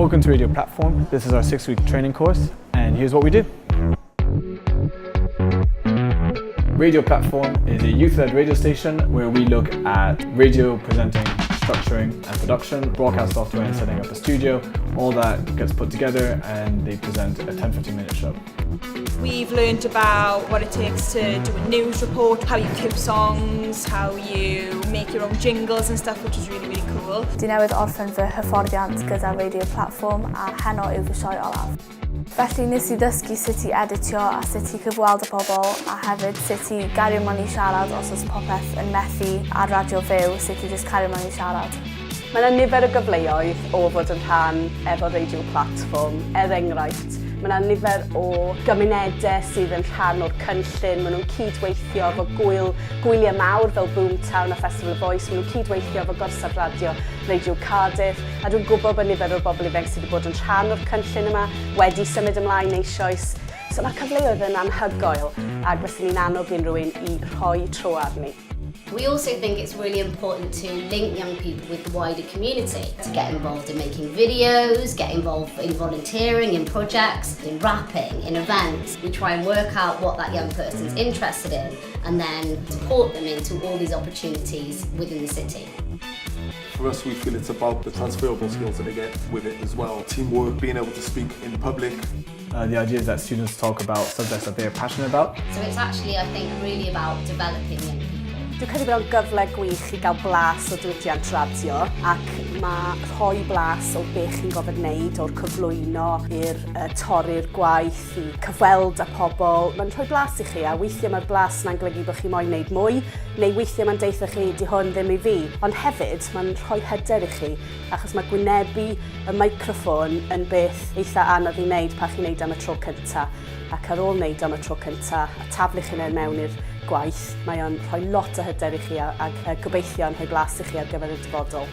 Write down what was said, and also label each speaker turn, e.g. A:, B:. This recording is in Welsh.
A: Welcome to Radio Platform. This is our 6-week training course, and here's what we do. Radio Platform is a youth-led radio station where we look at radio presenting, structuring and production, broadcast software and setting up a studio. All that gets put together and they present a 10-15 minute show.
B: We've learned about what it takes to do a news report, how you cue songs, how you make your own jingles and stuff, which is really, really cool.
C: Dwi newydd orffen fy hyfforddiant gyda Radio Platform a heno yw fy sioe olaf. Felly nes i ddysgu sut i editio a sut i cyfweld â pobl a hefyd sut i gario mlaen i siarad os oes popeth yn methu ar radio fyw, sut i jyst cario mlaen i siarad.
D: Mae yna nifer o gyfleoedd o fod yn rhan efo Radio Platform, er enghraifft, mae yna nifer o gymunedau sydd yn rhan o'r cynllun, maen nhw'n cydweithio efo gwyl, gwyliau mawr fel Boomtown a Festival of Voice, maen nhw'n cydweithio efo gorsaf radio Radio Cardiff, a dwi'n gwybod bod nifer o'r bobl ifanc sydd wedi bod yn rhan o'r cynllun yma wedi symud ymlaen eisoes. So mae'r cyfleoedd yn anhygoel ac fyswn i'n annog unrhyw un i rhoi tro arni.
E: We also think it's really important to link young people with the wider community, to get involved in making videos, get involved in volunteering, in projects, in rapping, in events. We try and work out what that young person's interested in and then support them into all these opportunities within the city.
F: For us, we feel it's about the transferable skills that they get with it as well. Teamwork, being able to speak in public.
A: The idea is that students talk about subjects that they are passionate about.
E: So it's actually, I think, really about developing young people.
D: Dwi'n credu bod o'n gyfle gwych i gael blas o diwydiant radio ac mae rhoi blas o be chi'n gorfod wneud o'r cyflwyno i'r torri'r gwaith, i cyfweld â pobl. Mae'n rhoi blas i chi a weithiau mae'r blas yna'n golygu bod chi moyn wneud mwy neu weithiau mae'n deutha chi di hwn ddim i fi. Ond hefyd mae'n rhoi hyder i chi achos mae gwynebu y meicroffon yn beth eitha anodd i wneud pan chi'n wneud am y tro cyntaf. Ac ar ôl wneud am y tro cyntaf a taflu chi'n mewn i'r gwaith, mae o'n rhoi lot o hyder i chi a gobeithio yn rhoi blas i chi ar gyfer y dyfodol.